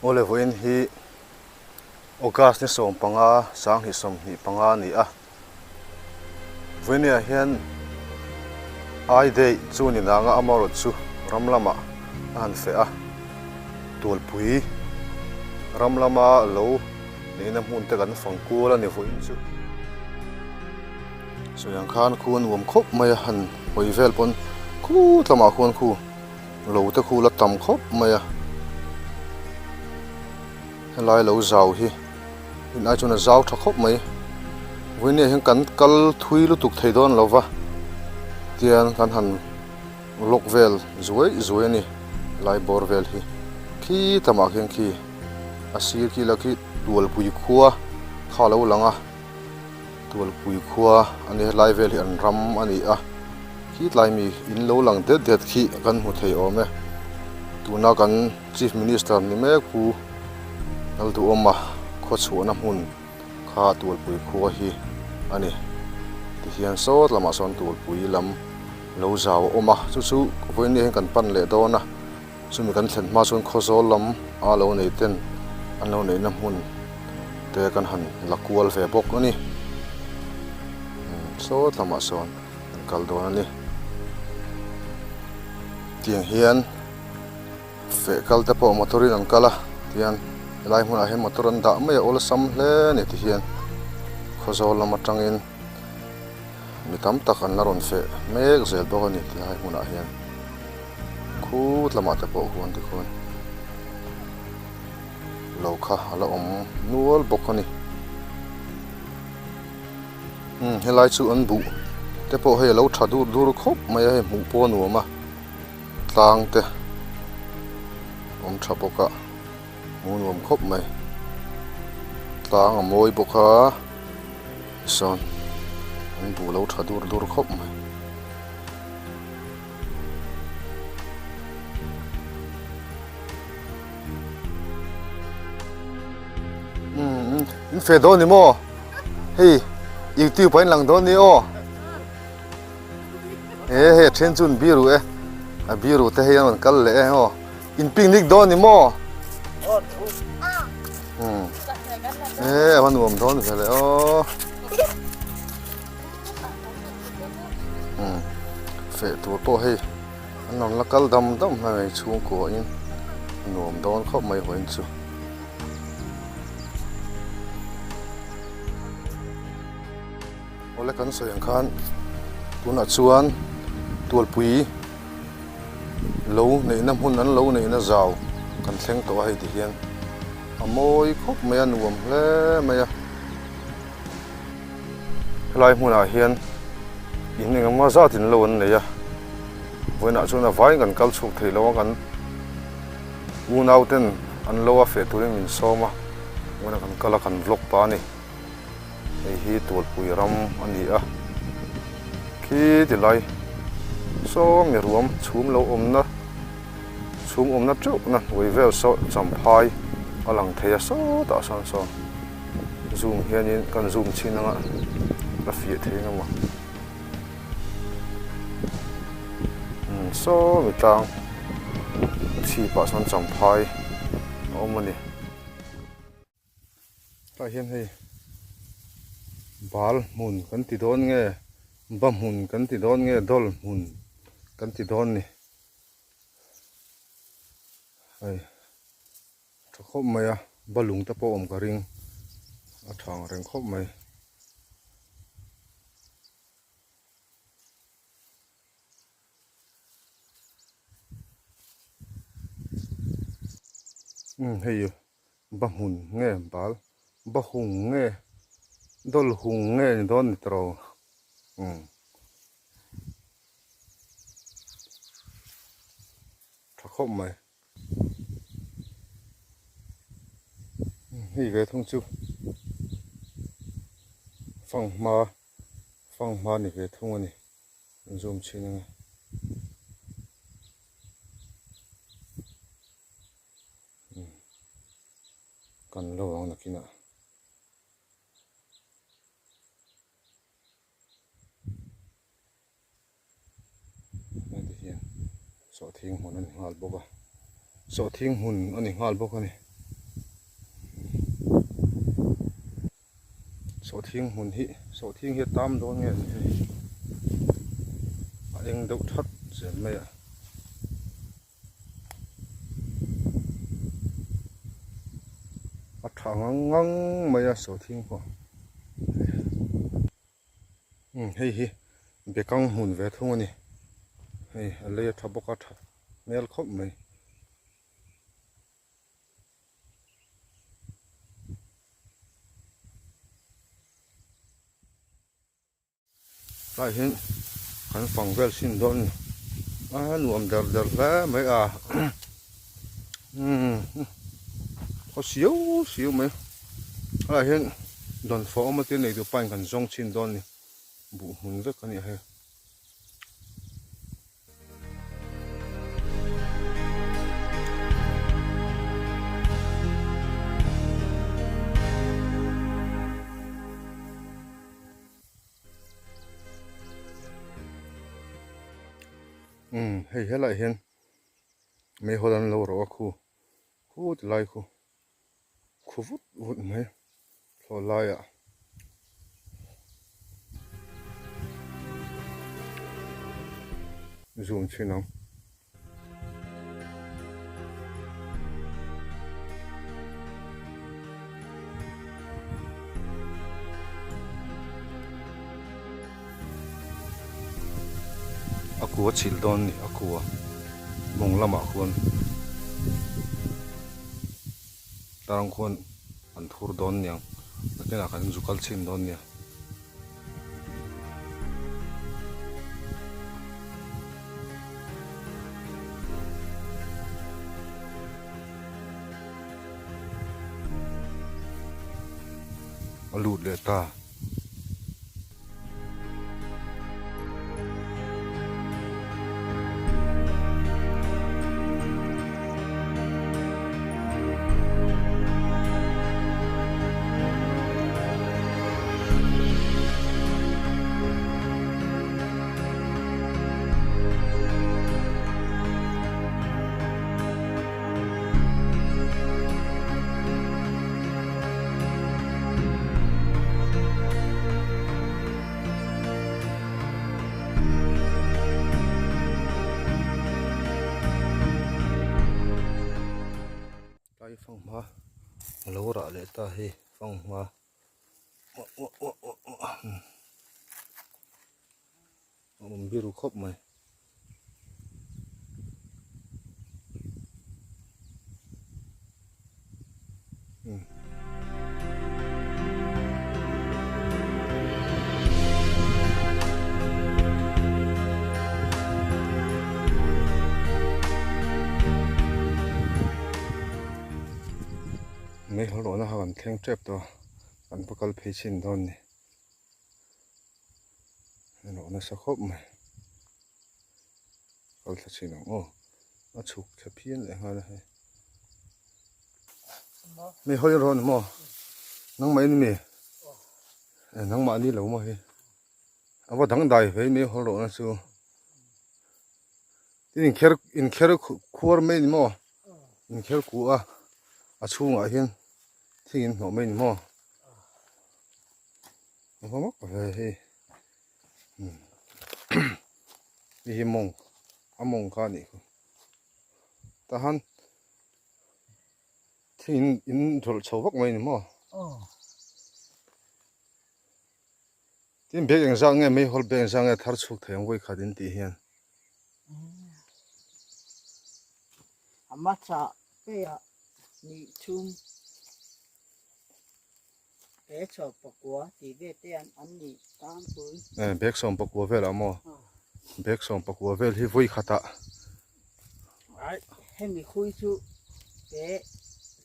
Awle vawiin hi August ni 15 2025 a ni a. Vawinia hian I Day chu ni nanga amaherawhchu chu ram lamah a han feh a, tualpui ram lama lo neihna hmun te kan fang kual a ni vawiin chu. Sawi ang khan khu a nuam khawp mai a, han hawi vel pawn khu tlamah khuan khu lo te khu la tam khawp mai a, helai lo zau hi. In ai chuan a zau tha khawp mai. Vawinia hian kan kal thui lutuk thei dawn lo va, tian kan han lawk vel zuai zuai a ni lai bawr vel hi. Khi tamah khian khi a sir khi la khi Tualpui khua kha a lo lang a, Tualpui khua a ni helai vel hi an ram a ni a, khi tlai mi in lo lang det det khi kan hmu thei awm e. Tuna kan. Chief Minister ni mek Pu Lalduhawma khawchhuahna hmun kha Tualpui khua hi a ni. Tihian sawt lamah sawn Tualpui lam lo zau a awm a, chu chu vawiin hian kan pan leh dawn a, chumi kan thlen hma chuan Khawzawl lam a lo nei ten an lo neihna hmun te kan han la kual ve bawk a ni. Sawt lamah sawn kan kal dawn a ni. Tiang hian. Feh kal te pawh motor in an kal a tihian helai hmunah hian motor an dah mai a awlsam hle a ni tihian Khawzawl lam atangin mi tam tak an la rawn feh mek zel bawk a ni tilai hmunah hian khut lamah te pawh huan tikhuan lo kha a la awm nual bawk a ni umm helai chu an buh te pawh hei a lo tha dur dur khawp mai a hei hmuh pawh a nuam a. Tlang te awm tha bawk a hmuh nuam khawp mai tlang a mawi bawk a tisawn an buh lo tha dur dur khawp mai. Umm in fe dawn ni maw hei youtube ah in lang dawn ni aw. He hei a then chu an biru e a biru te hei an rawn kal leh e aw in picnic dawn ni maw umm e a va nuam dawn ve le aw umm feh tur pawh hei an rawn la kal dam dam hlai mai chhungkua in nuam dawn khawp mai hawiin chu. Awle kan sawi ang khan tunah chuan tualpui lo neihna hmun an lo neihna zau kan thleng tawh a hei ti hian a mawi khawp mai a nuam hle mai a helai hmunah hian in engemaw zat in lo an nei a vawiinah chuan a vaiin kan kal chhuk thei lo a kan unau ten an lo a feh turin min sawm a vawiinah kan kal a kan vlog pah a ni. Hei hi Tualpui ram a ni a, khi ti lai saw mi ruam chhum lo awmna chhum awmna teuhna hnuai vel saw champhai a lang thei a sawtah sawn sawn zoom hianin kan zoom chhin anga a fiah thei ang emaw umm saw mi tlang chhipah sawn champhai a awm a ni. Tah hian hei bal hmun kan ti dawn nge ba hmun kan ti dawn nge dawl hmun kan ti dawn ni hei tha khawp mai a ba lung te pawh awm ka ring a tha ang reng khawp mai. Umm hei ba hmun nge bal ba hung nge dawl hung nge ni dawn ni tawh umm tha khawp mai hei ve thung chu fanghma fanghma ni ve thung a ni. An zoom chhin ang e. Kan lo ang nakinah. Hei ti hian sawhthing hmun a ni nghal bawk a. Sawhthing hmun a ni nghal bawk a ni. Sawhthing hmun hi sawhthing hi a tam dawn nge ni hei a eng deuh that zel mai a. A tha ngang ngang mai a sawhthing pawh umm hei hi bekang hmun ve thung a ni hei a lei a tha bawk a tha hmel khawp mai. Tlai hian kan fang vel sin dawn a ni a nuam der der hle mai a umm khaw siau siau mai helaiah hian dawnfawh awm a tia nei duh pain kan zawng chhin dawn a ni buh hmun vek a ni a hei. Umm hei helaiah hian meihawl an lo rawh a khu khu ti lai khu khu vut vut mai thlawh laiah. Zoom chhin ang. A kua chhilh dawn a ni a kua mawng lamah khuan tarang khuan an thur dawn aniang nakinah kan zu kal chhin dawn nia. A lut leh ta. Tlai fanghma a lo rah leh ta hei fanghma a awm biru khawp mai. Mei haw rawhna kha kan thleng tep tawh a kan va kal phei chhin dawn a ni a rawh nasa khawp mai kal thla chhin ang aw a chhuk thla phian leh nghal a hei. Mi hawi rawn maw nangmah in mi nangmah ni lo maw hi a va dangdai ve mi hawi rawhna chu tin inkher inkher khuar mai ni maw inkher kuh a a chhungah hian thing in hnawh mai ni maw a va mak ve hei hei hi mawng a mawng kha a nih khu tahan. Thing in in rawlh chho vak mai ni maw? Aw. Tin bag engzah nge meihawl bag engzah nge thar chhuk thei ang vawi khat in tih hian. A hmasa peiah ni chhung he chho pakua tih ve te an an nih tlangpui. Eh bag 11 velah maw? Bag 11 vel hi vawi khatah. Ai hemi khui chu he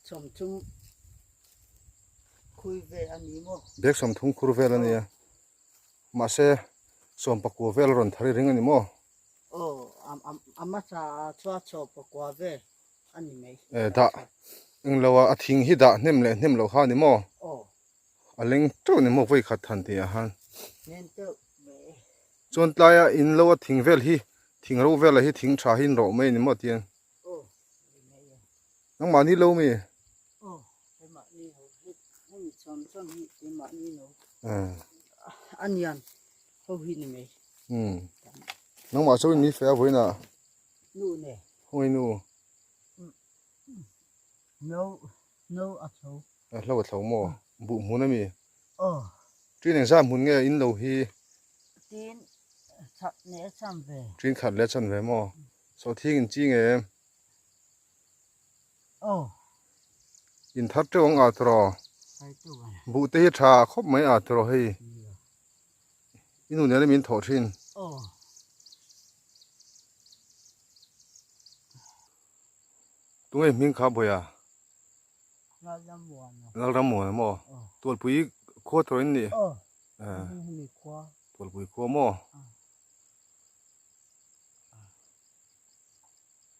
sawmthum khui vel a ni maw? Bag 30 khur vel a nia. Mahse 11 vel a rawn thar i ring a ni maw? Aw a hmasa chuan 11 vel a ni mai. Eh dah englo a a thing hi dah hnem leh hnem loh kha a ni maw? Aw. A leng teuh ni maw vawi khat han tih ah han. Leng teuh mai. Chuan tlaia in lo a thing vel hi thing ro vel ah hi thing tha hi in rawh mai a ni maw tiang. Aw ni mai a. Nangmahni lo mi? Aw keimahni lo hemi chawm chawm hi keimahni lo. A nian ho hi ni mai. Nangmah chu in mi fe a vawiin ah. Nu ne. Hawi nu. No no a tho. A hlo a tho maw? Buh hmun a mi? Aw. Ṭin engzah hmun nge in lo hi? Ṭin khat leh a chan ve. Ṭin khat leh a chan ve maw? Sawhthing in chi nge em? Aw. In thar teuh ang a tawh. Thar teuh ang. Buh te hi tha khawp mai a tawh hei. I nu nen min thawh thin. Aw. Tunge hming kha Bawia? Lalrammuana. Lalrammuana maw? Aw. Tualpui khua tawh in ni? Aw. Hemi khua. Tualpui khua maw?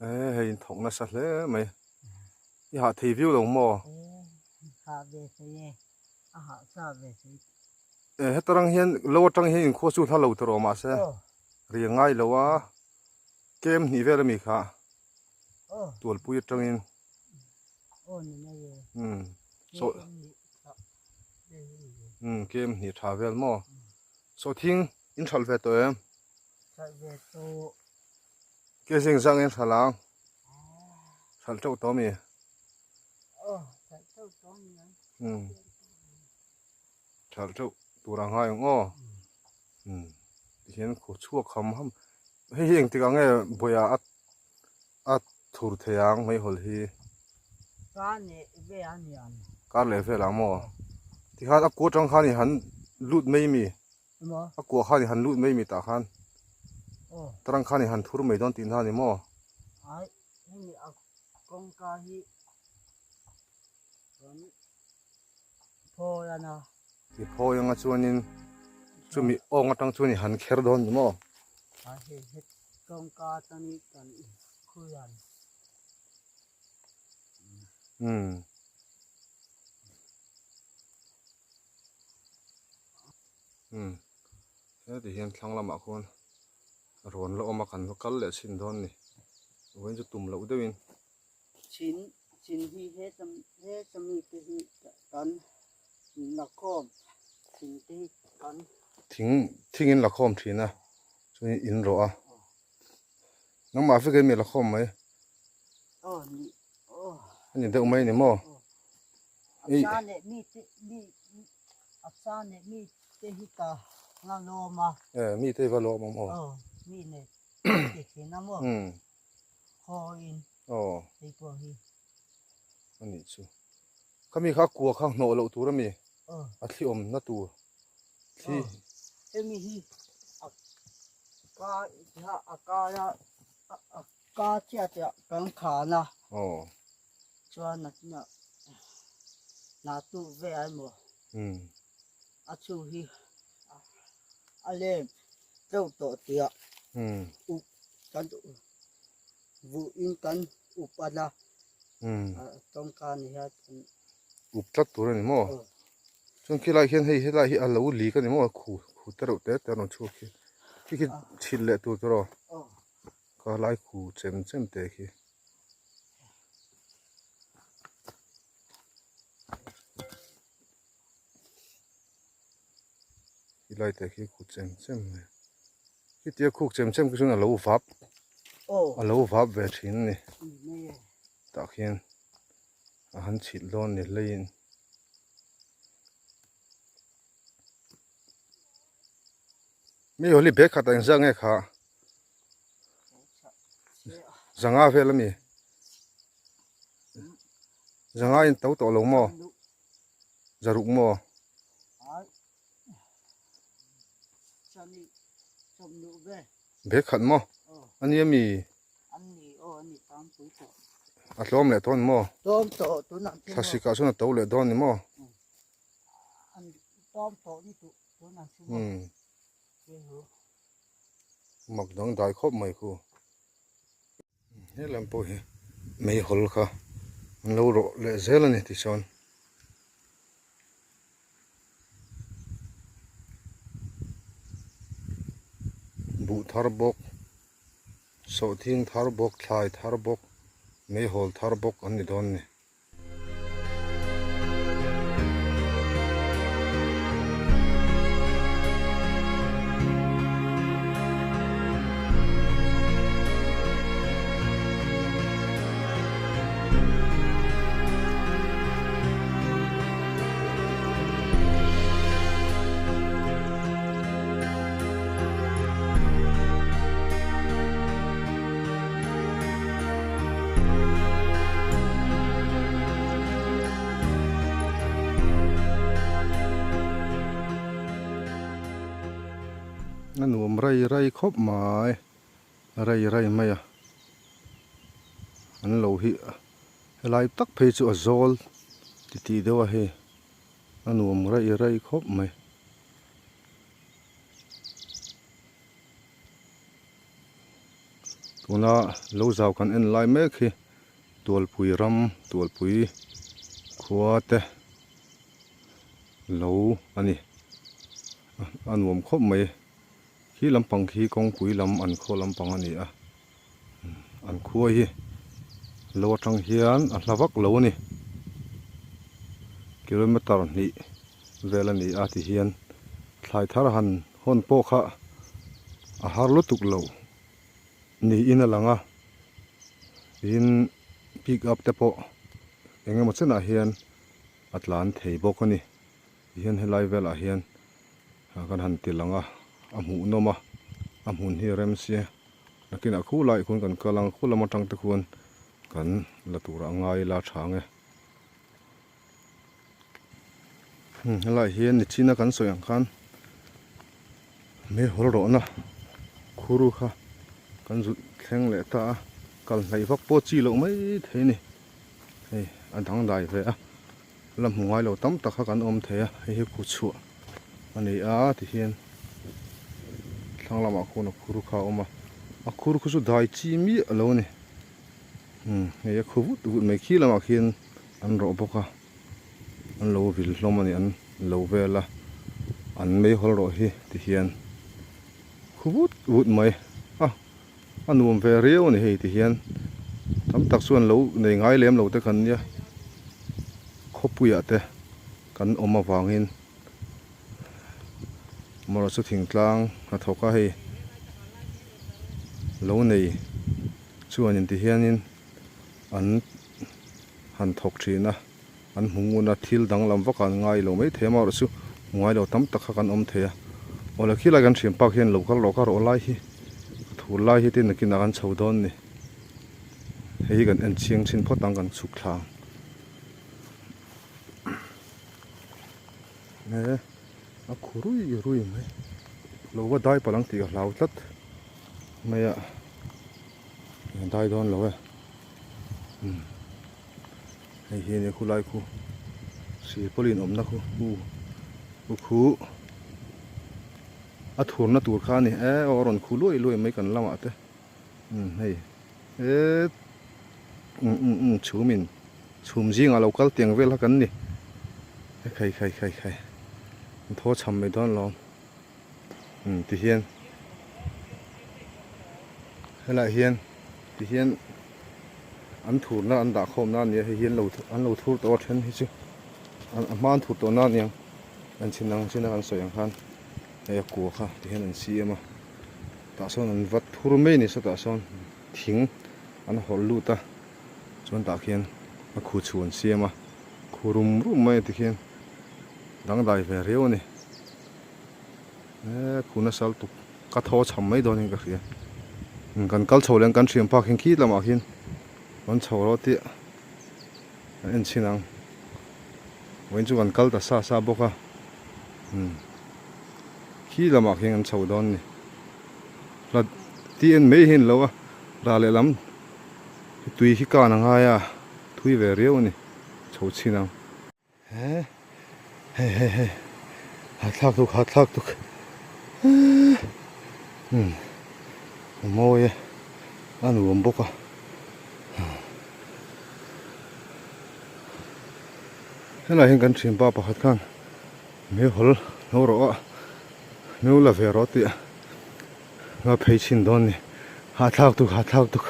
Ee hei in thawk nasa hle mai. I hah thei viau lo maw? Ee hah ve thei e. A hah sa ve thei. Ee heta rang hian lo atang hian in khua chu hla lo ta rawh mahse ri a ngai lo a kem hnih vel ami kha tualpui atangin. Umm saw umm kem hnih tha vel maw? Sawhthing in hralh ve tawh em? Ke zing zang in hralh ang. Hralh teuh tawh ami? Umm hralh teuh tur ang ngai ang aw. Umm tihian khaw chhuak ham ham. Hei hi engtik ang nge bawih ah a thur thei ang meihawl hi? Kar leh vel ang maw? Tikhan a kua tang khan i han lut mai mi? A kua khan i han lut mai mi tah khan? Tarang khan i han thur mai dawn tihna a ni maw? Ai, hemi a kawngka hi kan phawi a na. I phawi anga chuanin chumi awng atang chuan i han kher dawn ni maw? Ai, hei het kawngka atangin kan khui an. Umm. Umm heti hian thlang lamah khuan rawn la awm a kan va kal leh chhin dawn a ni vawiin chu tum loh deuhin. Chin chin hi he he chami te hi kan la khawm chin te hi kan. Thing thingin la khawm thin a chuan in rawh a nangmah vek in mi la khawm mai. Aw ni aw. A ni deuh mai a ni maw? A sa leh mi te mi a sa leh mi te hi ka la lawm a. E mi te hi va lawm awm aw. Aw mi nei ti thin a maw. Khaw in. Aw. Hei pawh hi. A nih chu. Khami kha kua kha hnawh loh tur a mi. Aw. A thli awm na tur. Thli. Aw. Hemi hi a ka a kar a a ka chiah chiah kan khan a. Aw. Chuan nakinah hna tu ve a emaw a chu hi a lem deuh tawh tih up kan vuh in kan up a la tawngka ni hian kan up tlat tur a ni maw chuan khilai hian hei helai hi a lo lik a ni maw khu khu te reuh te te a rawn chhuak khi khi khi chhilh leh tur tawh ka lai khu chem chem te khi. Khi lai te khi khu chem chem mai khitia khuk chem chem khi chuan a lo vap a lo vap ve thin a ni tah khian a han chhilh dawn ni hleiin. Mi hawlhi bag khat ah engzah nge kha zanga vel ami zanga in to tawh lo maw zaruk maw bag khat maw ani ami a tlawm leh dawn maw thlasik ah chuan a to leh dawn ni maw. Mak dang dai khawp mai khu. He lam pawh hi meihawl kha an lo rawh leh zel a ni tichuan. Buh thar bawk, sawhthing thar bawk, thlai thar bawk, meihawl thar bawk an ni dawn a ni. A nuam rai rai khawp mai rai rai mai a an lo hi helai tak phei chu a zawl titih deuh a hei a nuam rai rai khawp mai. Tuna lo zau kan en lai mek hi Tualpui ram Tualpui khua te lo a ni a nuam khawp mai khi lampang khi kawngpui lam an khaw lampang a ni a an khua hi lo atang hian a hla vak lo a ni kilometer hnih vel a ni a ti hian thlai thar han hawn pawh kha a har lutuk lo niin a lang a tin pick up te pawh eng emaw chenah hian a tlan thei bawk a ni tihian helai velah hian kan han ti lang a a hmuhnawm a a hmun hi a rem sia nakinah khu laiah khuan kan kal ang khu lam atang te khuan kan la turah a ngai ila a tha ang e. Helaiah hian nichina kan sawi ang khan meihawl rawhna khur kha kan zut thleng leh ta a kal hnaih vak pawh chi loh mai thei a ni hei a dangdai ve a la hmu ngai lo tam tak kha kan awm thei a hei hi khu chhuah a ni a tihian thlang lamah khuan a khur kha a awm a a khur khu chu dai chi miah lo a ni hei a khu vut vut mai khi lamah khian. An rawh bawk a, an lo vil hlawm a ni, an lo vel a, an meihawl rawh hi ti hian khu vut vut mai a, a nuam ve riau a ni hei ti hian tam tak chuan lo nei ngai lem lo te kan nia, khawpuiah te kan awm avangin amaherawhchu chu thingtlang hnathawk a hei lo nei chuanin ti hianin. An han thawk thin a, an hmu ngun a, thil danglam vak an ngai lo mai thei a, amaherawhchu hmu ngai lo tam tak kha kan awm thei a. Awle khilai kan thian park hian lo kal rawh ka rawh lai hi, ka thur lai hi tin nakinah kan chho dawn ni. Hei hi kan en chiang chin phawt ang kan chhuk thla ang. He a khu rui rui mai, lo va dai palh ang tih ka hlau tlat mai a. Dai dawn lo e umm hei hi ania khulai khu silpawlin awmna khu u u khu a thurna tur kha a ni e aw a rawn khu luai luai mai kan lamah te umm hei het um um um chhumin chhum zingah lo kal tiang vel kha kan ni khai khai khai khai an thaw cham mai dawn lawm. Umm ti hian helaiah hian ti hian an thurna an dah khawmna a nia hei hi an lo an lo thur tawh a then hi chu a hma an thur tawh na a niang an chhin ang chin a kan sawi ang khan hei a kua kha ti hian an siam a tah sawn an va thur mai a ni sawtah sawn thing an hawlh lut a chuan tah khian a khu chhu an siam a khu rum rum mai a ti khian dangdai ve riau a ni. He khu nasa lutuk ka thaw cham mai dawnin ka hria kan kal chho leh kan thian phak hian khi lamah khian rawn chho rawh tih kan en chhin ang vawiin chu kan kal ta sa sa bawk a umm khi lamah khian kan chho dawn a ni hla tih en mai hi a ni lo a ral lehlam tui hi kan a ngai a thui ve riau a ni chho chhin ang. He hei hei hei hahthlak tuk hahthlak tuk umm a mawi e a nuam bawk a helaiah hian kan thianpa pakhat khan meihawl hno rawh a hno la ve rawh tih a phei chhin dawn a ni hahthlak tuk hahthlak tuk.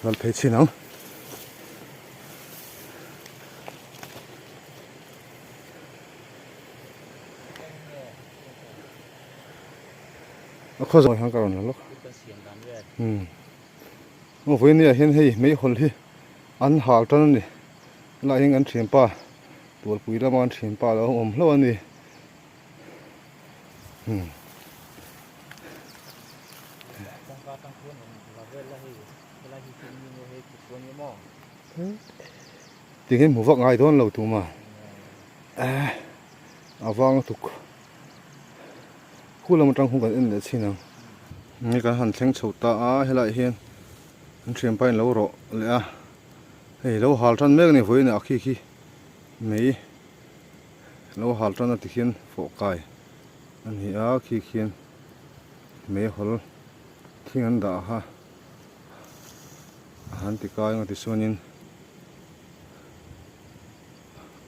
Ral phei chhin ang. A khaw zawi hian ka rawn la lawk. Umm aw vawinia hian hei meihawl hi an hal tan a ni helaiah hian kan thianpa tualpui lama kan thianpa a lo awm hlauh a ni umm. Tinge hmu vak ngai dawn lo tuma eh a vang lutuk khu lam atang khu kan en leh chhin ang. Ni kan han thleng chho ta a helaiah hian an thianpa in lo rawh leh a hei lo hal tan mek a ni vawiin ah khi khi mei lo hal tan a tikhian fawh kai a ni a khi khian meihawl thing an dah kha. A han ti kai ang tichuanin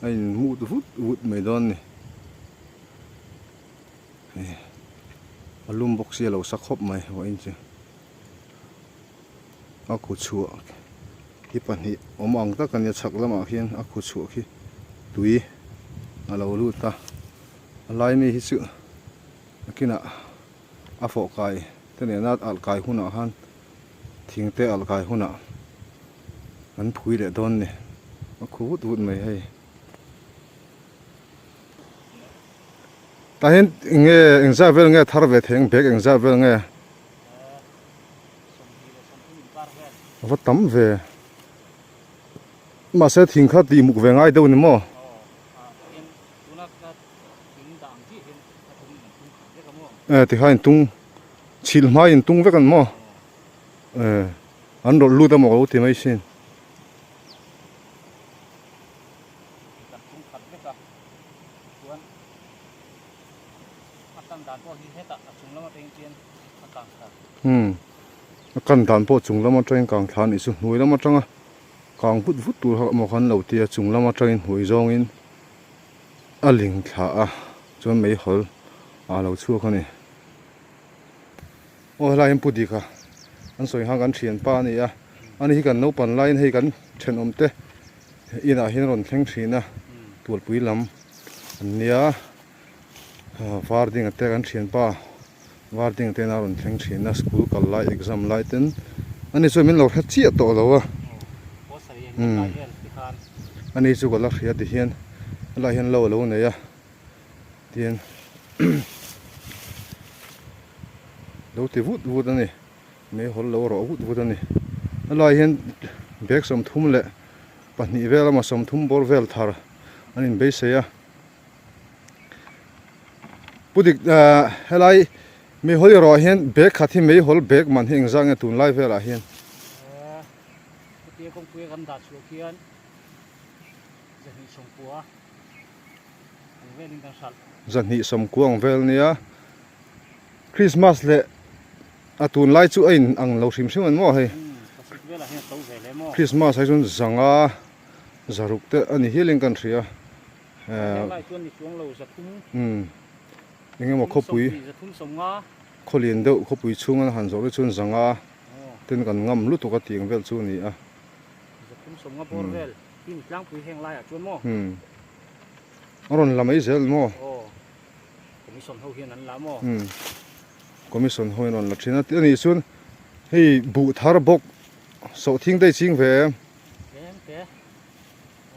a in mut vut vut mai dawn a ni. Hei a lum bawk sia lo sa khawp mai vawiin chu a khu chhuah hi pahnih awm ang tak a nia chhak lamah khian a khu chhuah khi tui a lo lut a a lai mi hi chu nakinah a fawh kai te nena alh kai hunah khan thing te alh kai hunah an phui leh dawn ni a khu vut vut mai hei tah hian eng nge engzah vel nge thar ve thei ang bag engzah vel nge a va tam ve mahse thing kha tih muk ve ngai deuh ni maw. Eh tikhan in tung chhilh hma in tung vek an maw eh an rawlh lut emaw ka lo ti mai sin. Umm a kan dan pawh chung lam atangin kang thla a nih chu hnuai lam atanga kang vut vut tur kha emaw khan lo tia chung lam atangin hnuai zawngin. A ling thla a chuan meihawl ah lo chhuak a ni. Aw helai hian Pu Dika an sawi nghal kan thianpa a ni a, ani hi kan naupan laiin hei kan thenawm te inah hian a rawn thleng thin a, tualpui lam an nia var ding te kan thianpa var ding te inah a rawn thleng thin a school kal lai exam lai ten ani chuan min lo hre chiah tawh lo a umm ani chu ka la hria ti hian helaiah hian lo a lo nei a tin lo ti vut vut a ni meihawl lo rawh vut vut a ni helaiah hian bag 30 leh pahnih vel emaw 30 bawr vel thar an inbeisei a. Pu dik helai meihawl erawh hian bag khat hi meihawl bag man hi engzah nge tunlai velah hian. Hetia kawngpui a kan dah chhuah khian 290 ang velin kan hralh. 290 ang vel nia Christmas leh a tunlai chu a in ang lo hrim hrim an maw hei. Christmas ah hi chuan zanga zaruk te a ni hialin kan hria. Umm eng emaw khawpui khaw lian deuh khawpui chhung an han zawh te chuan zanga ten kan ngam lutuk a tih ang vel chu a ni a. Umm a rawn la mai zel maw? Umm commission ho in rawn la thin a a nih chuan hei buh thar bawk sawhthing te i ching ve em?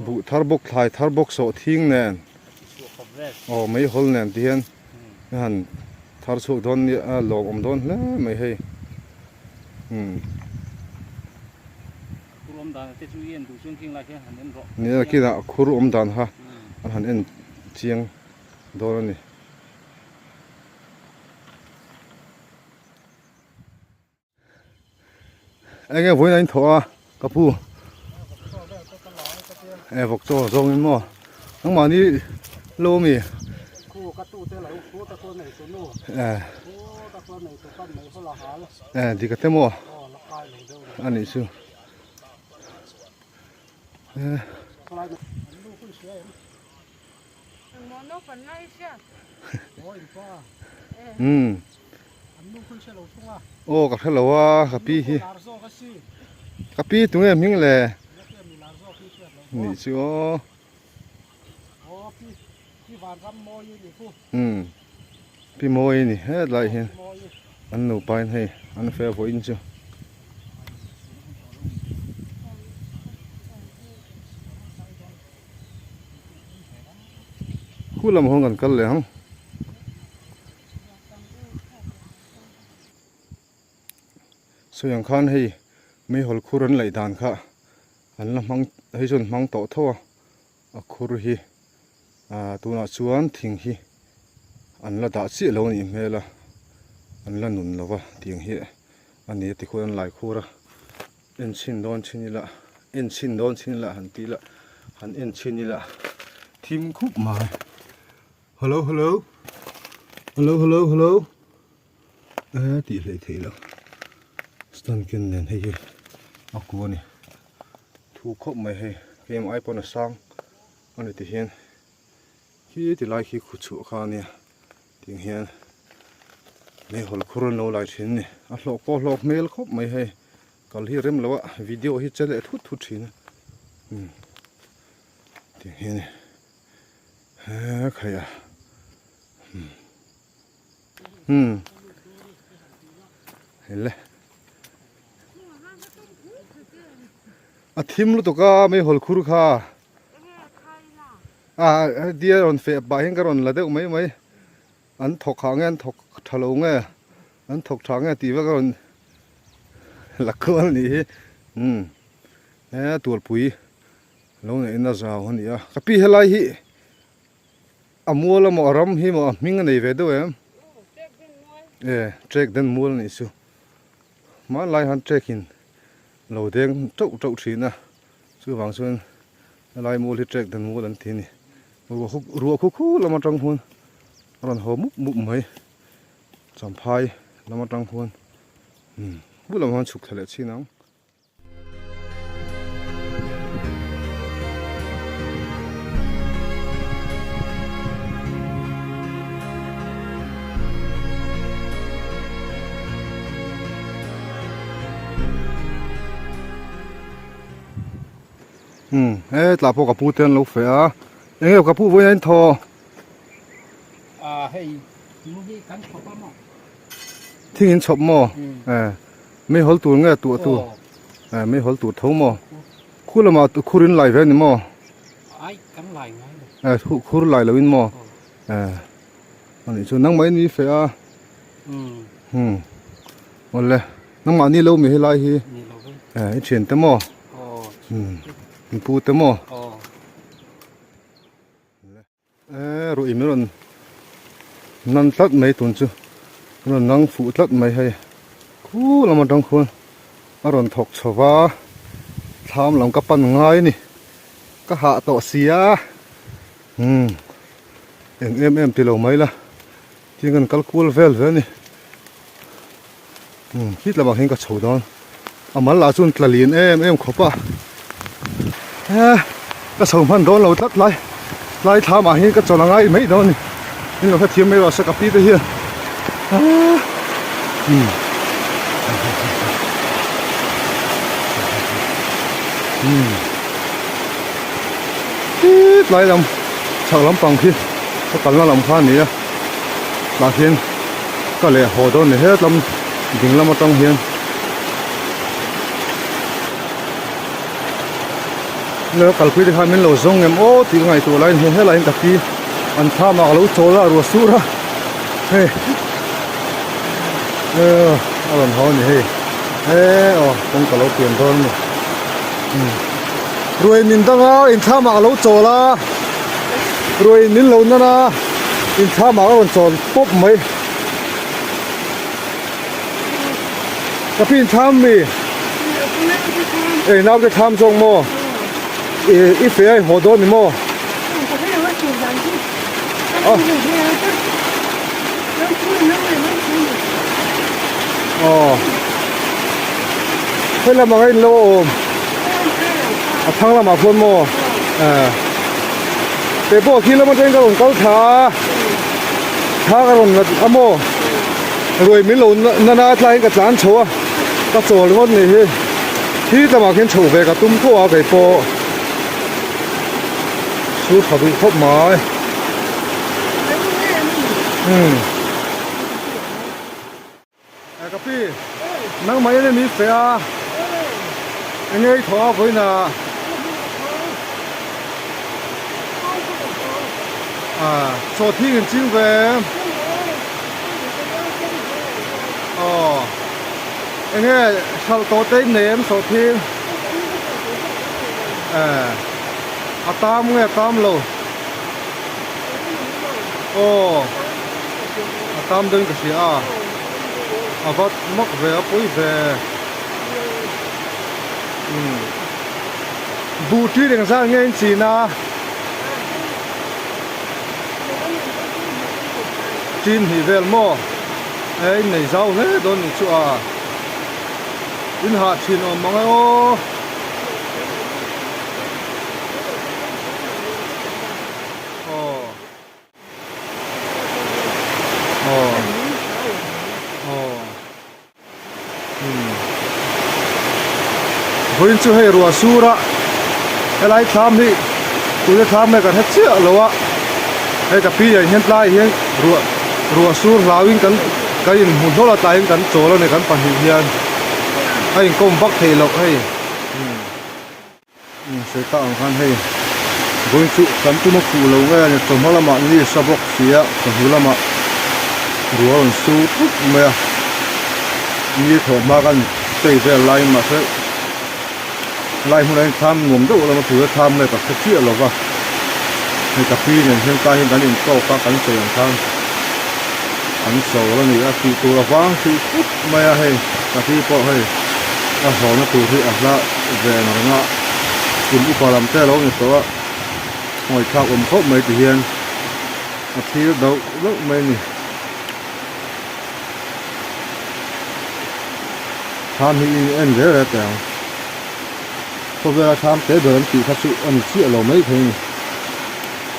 Buh thar bawk thlai thar bawk sawh thing nen aw meihawl nen ti hian a han thar chhuak dawn nia a lawm awm dawn hle mai hei umm. Nia kinah khur awm dan kha an han en chiang dawn a ni. Enge vawiin a inthawh a ka pu e vawk chaw zawngin maw nangmahni lo ami e e dik ate maw a nih chu e. Umm aw ka hrelo a ka pi hi ka pi tunge hming le nih chu aw umm pi mawi a ni hetlai hian. An nupa in hei an feh vawiin chu. Khu lam hawng kan kal leh ang. Sawi ang khan hei meihawl khur an laih dan kha an la hmang hei chuan hmang tawh tho a a khur hi ah tunah chuan thing hi an la dah chiah lo a nih hmel a an la nun lo va tiang hi a ni a tikhuan an lai khur a en chhin dawn chhin ila en chhin dawn chhin ila han tih ila han en chhin ila thim khup mai hello hello hello hello hello. E tih hlei theih loh stand ken nen hei hi a ku a ni thu khawp mai hei keimah ai pawn a sang a ni ti hian khi ti lai khi khu chhuah kha a nia tiang hian meihawl khur an lo lai thin a ni a hlawh pawh a hlawk hmel khawp mai hei kal hi rem lo a video hi che leh thut thut thin a umm tiang hian he khai a umm. Hmm. Hele. A thim lutuk a mei hawl khur kha. A dia rawn feh pah hian ka rawn la deuh mai mai. An thawk hah nge an thawk tha lo nge an thawk tha nge tih vek a rawn la kual a nih hi. Hmm. He tualpui lo neihna zau a ni a. Ka pi helai hi A mual a maw a ram hi maw a hming a nei ve deuh em? E trek den mual a nih chu. Hmanlai han trek in lo deng teuh teuh thin a, chuvang chuan helai mual hi trek den mual an ti a ni. Ruah khu khu lam atang khuan a rawn haw mup mup mai, Champhai lam atang khuan umm bulah khuan chhuk thla leh chin ang. Umm he tlah pawh ka pu te an lo feh a eng nge ka pu vawiin a in thaw ah hei mu hi kan chhawp a maw thing in chhawp maw e mei hawl tur nge tuah tur e mei hawl tur tho maw khu lamah khur in lai ve a ni maw ai kan lai ngai lo e khur lai lo in maw e anih chu nangmah in mi feh a umm awle nangmah ni lo mi helai hi e i thian te maw umm i pu te maw. E ruih min rawn nan tlat mai tun chu rawn nang fuh tlat mai hei khu lam atang khuan a rawn thawk chho va thlam lam ka pan ngai a ni ka hah tawh sia umm eng em em ti lo mai la tin kan kal kual vel vel a ni umm khit lamah hian ka chho dawn a mal lah chuan tla lian em em khawp a he ka chho hman dawn lo tlat lai tlai thlam ah hian ka chawl a ngai mai dawn a ni in lo hrethiam mai rawh se ka pi te hian umm umm tlai lam chhak lampang khi ka kalna lam kha a ni a tah hian ka leh haw dawn ni het lam ding lam atang hian le kalpui te khan min lo zawng em aw tih ka ngaihtuah laiin he helaiah hian ka pi an thlam ah ka lo chawl a ruah sur a hei eh a rawn haw a ni hei eh aw kawng ka lo pian dawn a ni ruai min dang a inthlam ah ka lo chawl a ruai min lo nan a inthlam ah ka rawn chawl pawp mai ka pi inthlam mi ei naute thlam zawk maw i fe a i haw dawn ni maw aw hei lamah a inlo a awm a thlang lamah khuan maw eh kei pawh khi lam atangin ka rawn kal thla a thla ka rawn lat a maw ruai min lo nana tlaiin ka tlan chho a ka chawl ringawt ni hi khi lamah khian chhoh ve ka tum tho a kei pawh chu tha duh khawp mai umm. Ka pi, nangmah in mi fe a, enge i thawh a vawiin ah? Sawhthing in ching ve em? Aw, enge hralh tawh te in nei em sawhthing? A tam nge a tam lo? Aw a tam deuhin ka hria a a va mak ve a pawi ve umm buh ṭi eng zat nge in chin a ṭin hnih vel maw e in nei zau hle dawn nih chu a in hah ṭhin awm mang e aw. Vawiin chu hei ruah sur a helai thlam hi tuna thlam nge kan hre chiah lo a hei ka pi ah hian tlai ah hian ruah ruah sur hlauhin kan kan inhmu hlawl a tlaiin kan chawl a ni kan pahnih hian a inkawm vak theih loh hei. Sawi tak ang khan hei vawiin chu kan tum a fuh lo nge a ni chawhma lamah ni sa bawk si a chawhnu lamah ruah a rawn sur thut mai a ni thawh hma kan chei vel laiin mahse lai hmunah hian thlam nuam deuh lama tur a thlam nge ka hre chiah lo va hei ka pi nen hian tlai hian kan intawk a kan sawi ang khan an sawl a ni a tih tur a vang hrih khawp mai a hei ka pi pawh hei a hlawhna tur hi a hla ve ang reng a kum upa lam te a lo ni tawh a ngawithlak awm khawp mai ti hian a thlir dauh dauh mai a ni. Thlam hi in en rel rel teh ang khawvela thlam te ber an tih kha chu a ni chiah lo mai thei a ni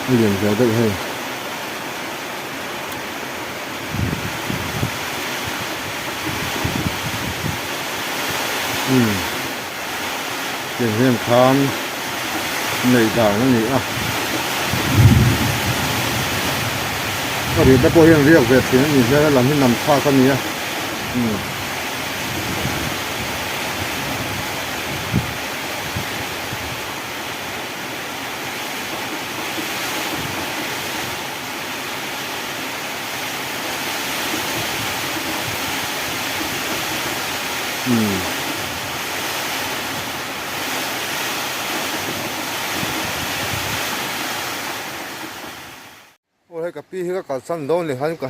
a lian ve deuh hei. Umm tiang hian thlam neih dan a ni a a riahna pawh hian riak ve thin a ni hmel a lam hi nam thlak a ni a umm. Umm. Aw hei ka pi hi ka kalsan dawn ni khan ka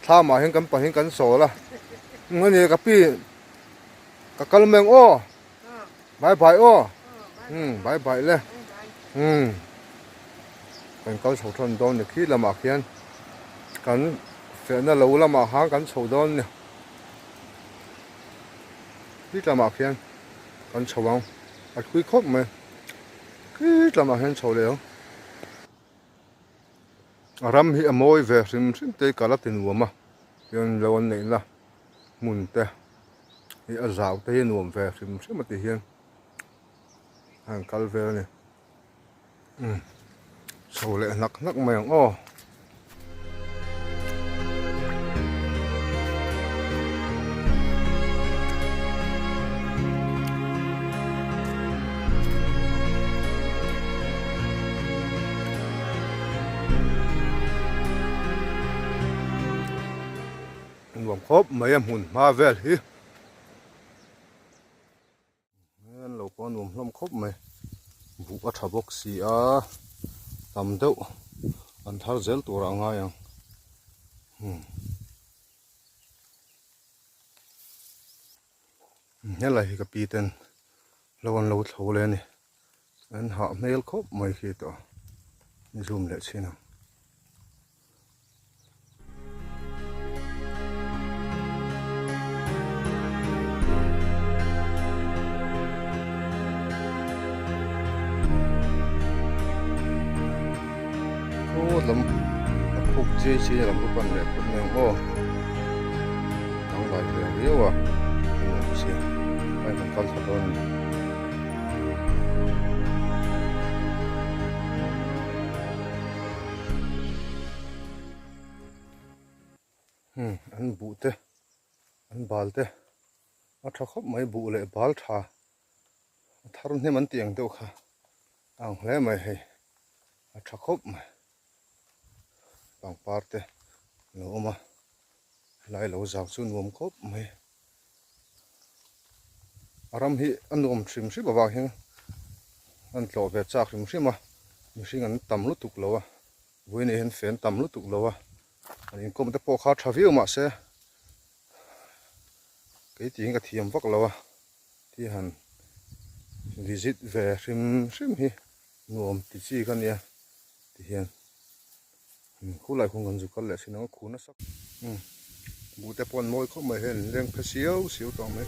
thlam ah hian kan pahin kan sawl a eng ania ka pi ka kal mai ang aw bye bye aw umm bye bye le umm kan kal chho thawn dawn ni khi lamah khian kan fehna lo lamah khan kan chho dawn ni khi lamah khian kan chho ang a thui khawp mai khi lamah hian chho leh ang. A ram hi a mawi ve hrim hrim te hi ka la ti nuam a tichuan lo an neihna hmun te hi a zau te hi a nuam ve hrim hrim a ti hian a han kal vel a ni umm chho leh hnak hnak mai ang aw. Nuam khawp mai a hmun hma vel hi an lo pawh a nuam hlawm khawp mai buh a tha bawk si a tam deuh an thar zel turah a ngai ang umm. Helai hi ka pi ten lo an lo thlo leh a ni. An hah hmel khawp mai khi tawh a zoom leh chhin ang. Khaw lam a khuk chiai chiai lam ka pan leh phawt mai ang aw. Dangdai hmel riau a a nuam sia a in kal thla dawn a ni. Hmm an buh te. An bal te a tha khawp mai buh leh bal tha a thar hnem an tih ang deuh kha a ang hle mai hei a tha khawp mai pangpar te a lo awm a helai lo zau chu nuam khawp mai a ram hi a nuam hrim hrim avang hian an tlawh ve chak hrim hrim a mihring an tam lutuk lo a vawiin ah hian fan tam lutuk lo a an inkawm te pawh kha tha viau mahse kei tiin ka thiam vak lo a ti han visit ve hrim hrim hi nuam ti chi ka nia ti hian khulai khuan kan zu kal leh thin ang a khu nasa buh te pawh an mawi khawp mai hei an leng phe siau siau tawh mai.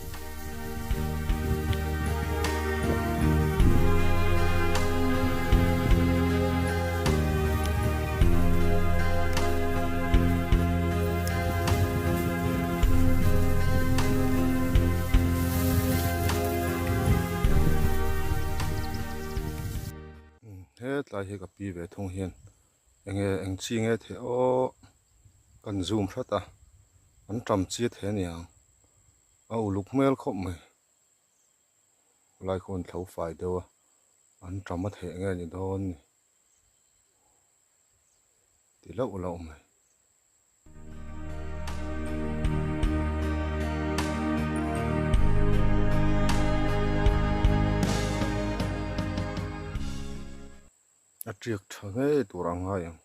Hetlai hi ka pi ve thung hian enge eng chi nge theh aw kan zoom hrat a an tam chi a theh aniang a uluk hmel khawp mai lai khaw an thlo fai deuh a an tam a theh nge ni dawn ni ti loh loh mai. A tiak tha ngei tur ang ngai ang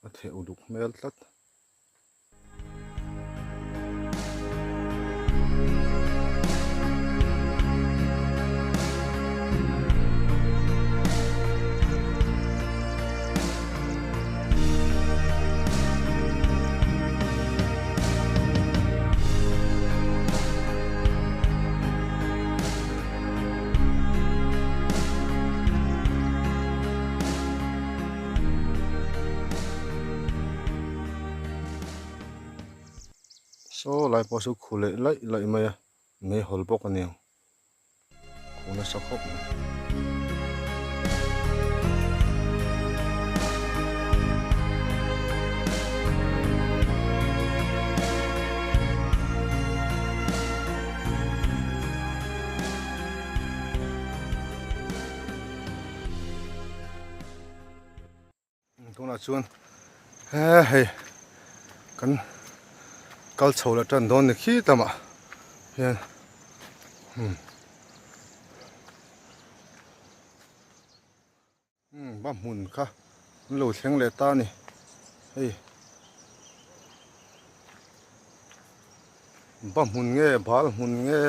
a theh uluk hmel tlat. Saw lai pawh chu khu leh laih laih mai a meihawl bawk a niang khu nasa khawp mai. Tunah chuan he hei kan kal chho leh tan dawn ni khi tamah hian umm ba hmun kha an lo thleng leh ta a ni hei ba hmun nge bal hmun nge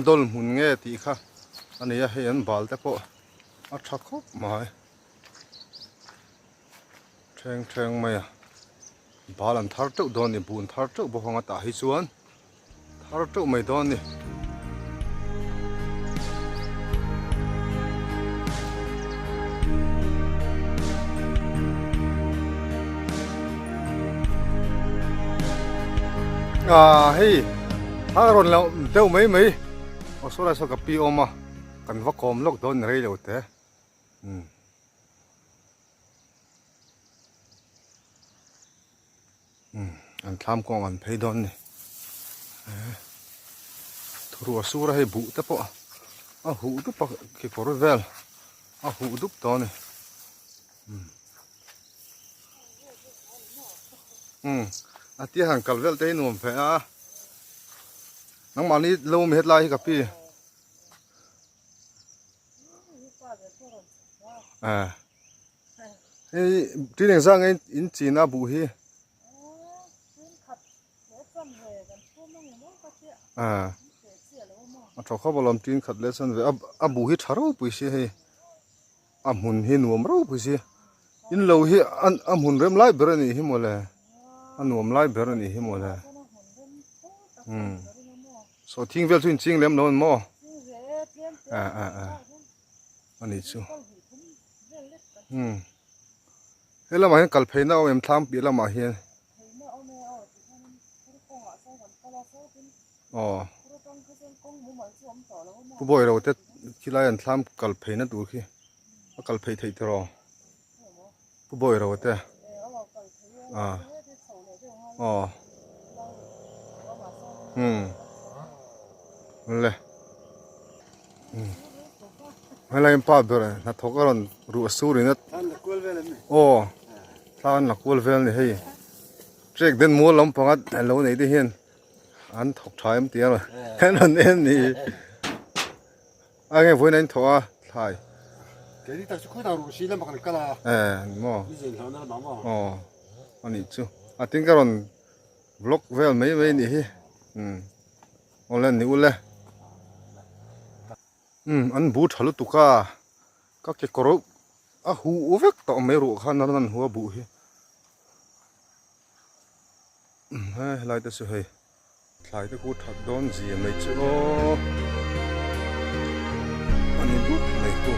dawl hmun nge tih kha a ni a hei an bal te pawh a tha khawp mai. Thleng thleng mai a bal an thar teuh dawn a ni buh an thar teuh bawk ang a tah hi chuan thar teuh mai dawn a ni. Ah hei a rawn lo deuh mai mai aw saw lai saw ka pi awm a kan va kawm lawk dawn ni rei lo te. Umm. Umm an thlam kawng an phei dawn ni. Thurua sura hei buh te pawh a huh dup a kekawr vel a huh dup tawh a ni. Umm. Umm a tia han kal vel te hi nuam ve a. Nangmahni lo mi hetlai hi ka pi. À hei tin eng zah nge in chin a buh hi à a tha khawp alawm tin khat leh chuan ve a buh hi tha ropui si hei a hmun hi nuam ropui si in lo hi a hmun rem lai ber a nih hi mawle a nuam lai ber a nih hi mawle umm. Saw thing vel chu in ching lem lo an maw? A a a a ni chu. Hmm. He lamah hian kal pheina a awm em thlam piah lamah hian. Aw. Pu Bawi ro te khilai an thlam kal pheina tur khi a kal phei theih tiraw. Pu Bawi ro te. A. Aw. Umm le helai pa ber hnathawk a rawn ruah sur in a aw thla an la kual vel a ni hei trek den mual lampanga lo nei te hian an thawk tha em tih a rawn en ni. A nge vawiin a in thawh a thlai. Keini tak chu khawi ruh si lamah kan kal a. Eh ni maw. Ni zin hlauhna lamah maw. Aw a nih chu. A tin ka rawn vlog vel mai mai nih hi. Umm awle ni ule. Umm an bu tha lutuk a ka kekawr a huh vek tawh mai ruh khan a rawn an hu a buh hi. Umm he helai te chu hei. Thlai te khu that dawn zia mai chu aw a ni dup mai khu.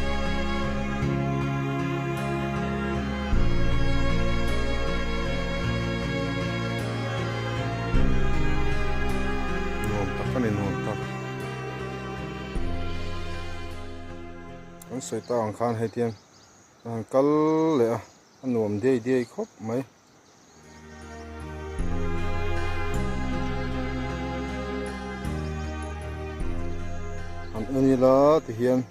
Nuam tak a ni nuam tak. Kan sawi tak ang khan hei tiang a han kal leh a a nuam diai diai khawp mai. Han en ila ti hian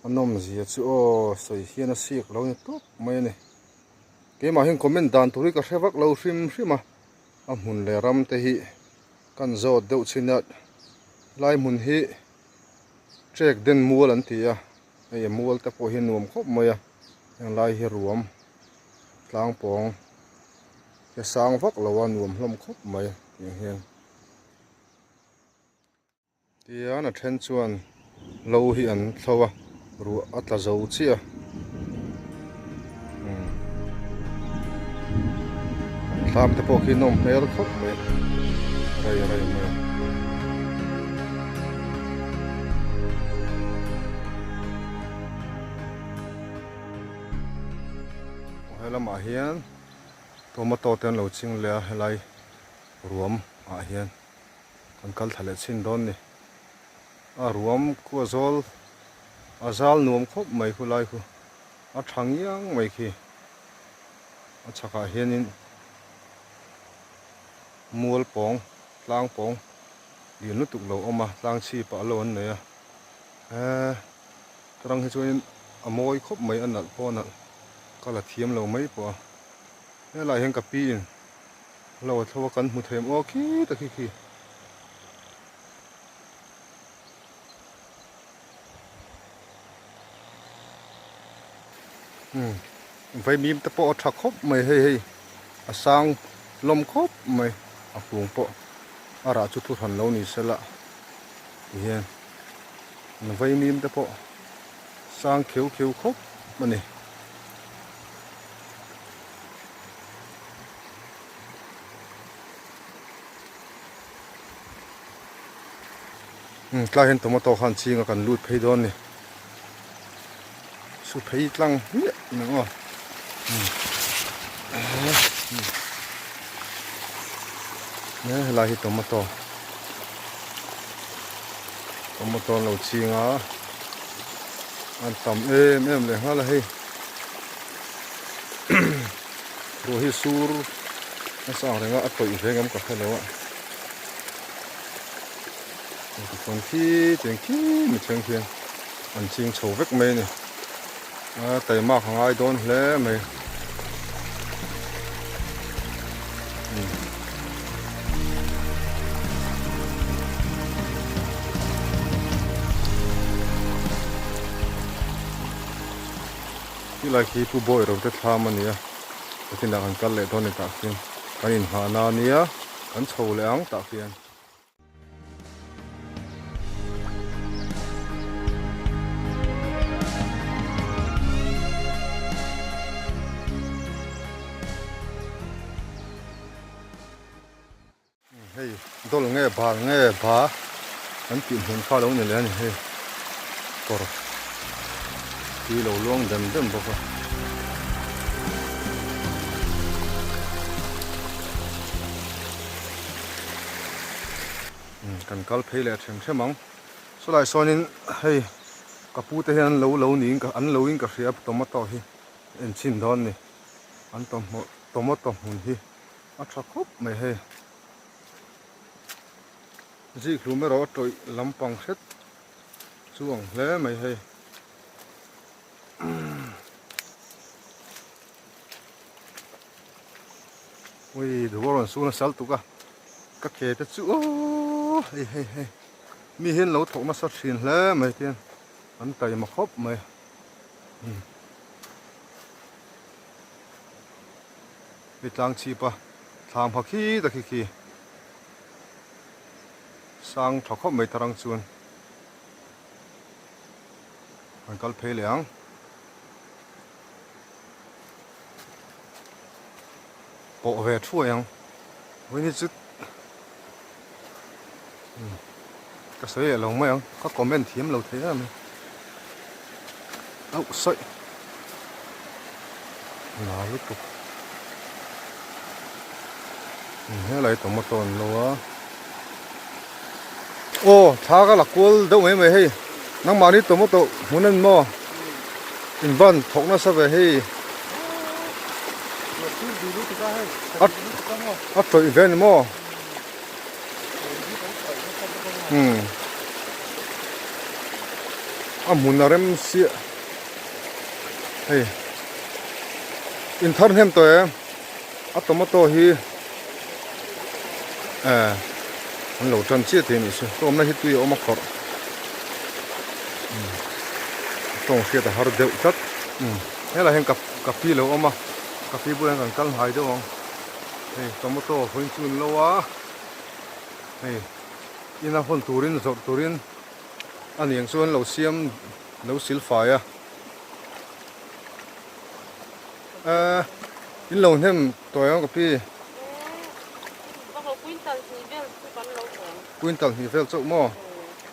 a nawmzia chu aw sawi hian a siak lo ni tawp mai a ni keimah hian comment dan tur hi ka hre vak lo hrim hrim a a hmun leh ram te hi kan zawt deuh chin a lai hmun hi trek den mual an ti a hei a mual te pawh hi a nuam khawp mai a heng lai hi ruam. Tlang pawng hi a sang vak lo a nuam hlawm khawp mai tiang hian tian a then chuan lo hi an thlo a ruah a tla zo chiah a umm thlam te pawh khi nawm hmel khawp mai rei rei mai a. He lamah hian tomato te an lo ching leh a helai ruam ah hian kan kal thla leh chhin dawn ni a ruam khu a zawl a zal nuam khawp mai khu lai khu a tha ngiang mai khi a chhakah hianin mual pawng tlang pawng lian lutuk lo awm a tlang chhip ah lo an nei a eee. Rang hi chuanin a mawi khawp mai a nalh pawh a nalh ka la thiam lo mai pawh a helaiah hian ka pi in lo a thlo a kan hmu thei aw khi ta khi khi. Umm vaimim te pawh a tha khawp mai hei hei a sang hlawm khawp mai a kung pawh a rah chu thu hran lo ni sela tihian. An vaimim te pawh sang kheu kheu khawp a ni. Tlai hian tomato khan ching a kan lut phei dawn a ni. Su phei tlang hmiah mai aw. Helai hi tomato tomato an lo ching a an tam em em leh nghal a hei ruah hi sur nasa ang reng a a tawih ve ngam ka hre lo a tichuan khi tiang khi mi thleng khian an ching chho vek mai a ni. A taimak a ngai dawn hle mai. Khilai khi Pu Bawi ro te thlam a ni a, patinah kan kal leh dawn a ni tah khian kan inhahna a nia, kan chho leh ang tah khian. Hei dawl nge bal nge ba an tih hmun kha lo ni leh a ni hei kawr tui lo luang dem dem bawk a. Kan kal phei leh them them ang sawlai sawnin hei ka pu te hian an lo lo niin ka an lo in ka hria tomato hi en chhin dawn a ni an tomato hmun hi a tha khawp mai hei. Zikhlum erawh a tawih lampang hret chu ang hle mai hei. Ui duh a rawn su nasa lutuk a ka ke te chu aww hei hei hei mi hian lo thawk nasa thin hle mai tian an taima khawp mai umm hei tlang chhip a thlam ha khi ta khi khi sang tha khawp mai tarang chuan an kal phei leh ang. Pawh ve thuai ang. Vawiin hi chu ka sawi leh lo mai ang. Ka comment thiam lo thei em a ni. Auh sawi. Na lutuk. Helai tomato an lo a. Aw thla ka la kual deuh mai mai hei. Nangmahni tomato hmun an maw? In van thawk nasa ve hei. A tawih ve ni maw? Umm. A hmun a rem siah. Hei. In thar hnem tawh em? A tomato hi eh an lo tan chiah thei a nih chu ka awmna hi tui a awm a khawrh umm tawng hriat a har deuh tlat umm helai hian ka ka pi lo awm a ka pi bulah hian kan kal hnai deuh ang hei tomato a hawi chun lo a hei ina hawn turin zawrh turin a niang chuan lo siam lo sil fai a. Eh, in lo hnem tawi ang ka pi. Quintal hnih vel chauh maw?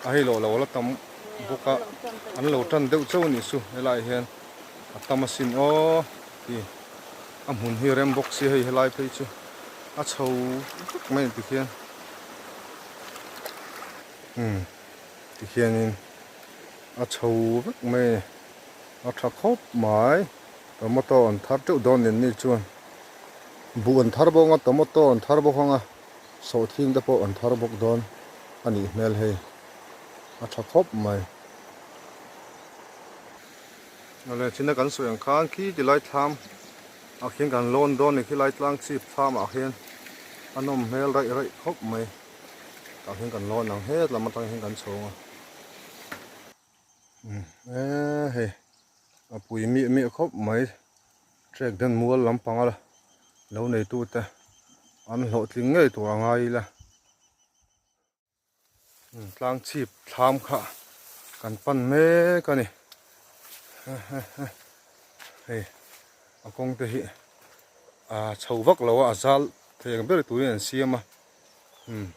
A hei lo lo la tam bawk a, an lo tan deuh chauh a nih chu helai hian a tam asin aw ti a hmun hi rem bawk si hei helai phei chu a chho vek mai ang tikhian umm tikhianin a chho vek mai a ni a tha khawp mai. Tomato an thar teuh dawn nen ni chuan buh an thar bawk ang a, tomato an thar bawk ang a, sawhthing te pawh an thar bawk dawn a nih hmel hei a tha khawp mai. Awle china kan sawi ang khan khi ti lai thlam ah khian kan lawn dawn a ni khi lai tlang chhip thlam ah khian a nawm hmel raih raih khawp mai tah khian kan lawn ang het lam atang hian kan chho ang a. Eee hei a pui miah miah khawp mai trek den mual lampang a lo neitu te an hlawhtling ngei tur a ngai ila tlang chhip thlam kha kan pan mek a ni hei a kawng te hi a chho vak lo a a zal thei ang ber turin an siam a umm.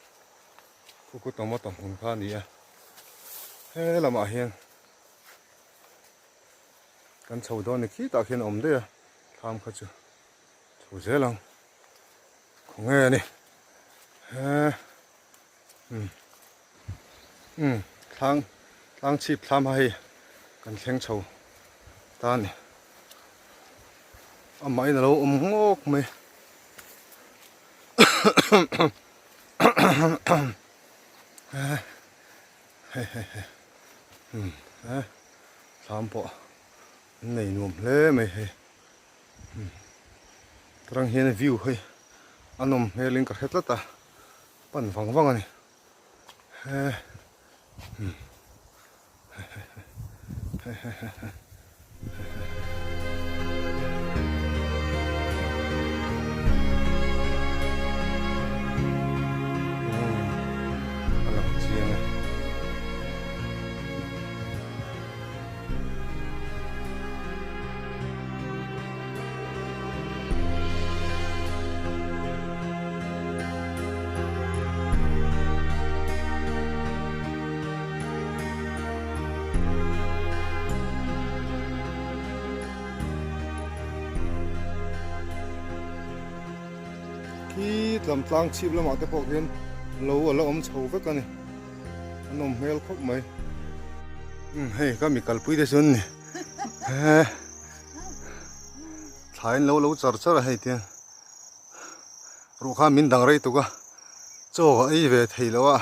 Khuku tomato hmun kha a ni a, he lamah hian kan chho dawn ni khitah khian a awm daih a, thlam kha chu chho zel ang khawnge a ni he umm umm thlang tlang chhip thlam ha hei kan thleng chho ta a ni amahin a lo awm ngawk mai. Thlam pawh an nei nuam hle mai hei tarang hian view hei a nawm hmel in ka hre tlat a pan vang vang a ni he A lang chiang e. Khi tlam tlang chhip lamah te pawh khian lo a la awm chho vek a ni a nawm hmel khawp mai umm hei ka mi kalpui te chu an ni he thlai an lo lo char char a hei tiang ruh khan min dang rei tuk a chaw ka ei ve thei lo a.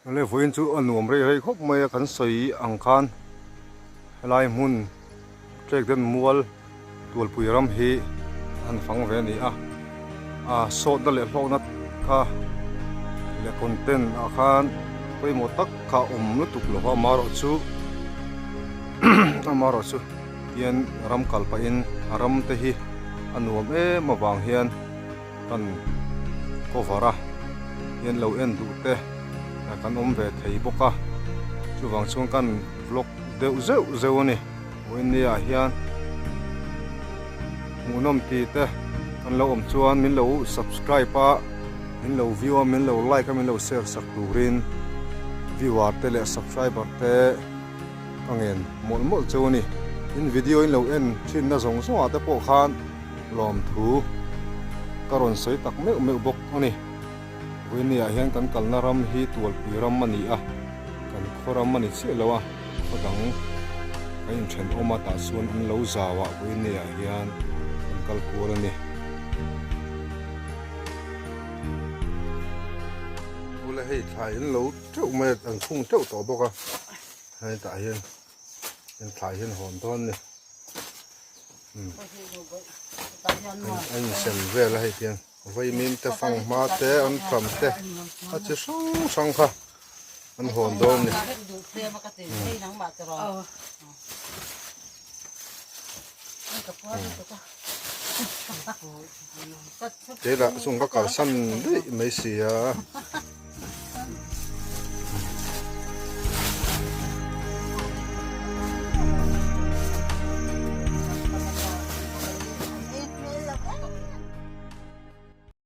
Awle vawiin chu a nuam rei rei khawp mai a kan sawi ang khan helai hmun trek den mual tualpui ram hi an fang ve a ni a a sawtna leh hlawkna kha leh content ah khan pawimawh tak kha a awm lutuk lo va amaherawhchu amaherawhchu tian ram kal pahin a ram te hi a nuam em avang hian. Kan cover a hian lo en duh te kan awm ve thei bawk a, chuvang chuan kan vlog deuh zeuh zeuh a ni. Vawiin ah hian hmuhnawm ti te kan lo awm chuan min lo subscribe a, min lo view a, min lo like a, min lo share sak turin viewer te leh subscriber te ka ngen mawlh mawlh cheu a ni. In video in lo en thinna zawng zawng ah te pawh khan. Lawmthu ka rawn sawi tak meuh meuh bawk a ni. Vawinia hian kan kalna ram hi Tualpui ram a ni a, kan khaw ram a ni chiah lo a, khaw dang kan inthenawm a tah chuan an lo zau ah Vawinia hian kan kal kual a ni. Ule hei thlai an lo teuh mai a, an khung teuh tawh bawk a, hetah hian thlai hian hawn dawn a ni. A insem vel a hei hian vaimim te fanghma te an tram te a chi hrang hrang kha an hawn dawn a ni. Keilah chung ka kalsan daih mai si a.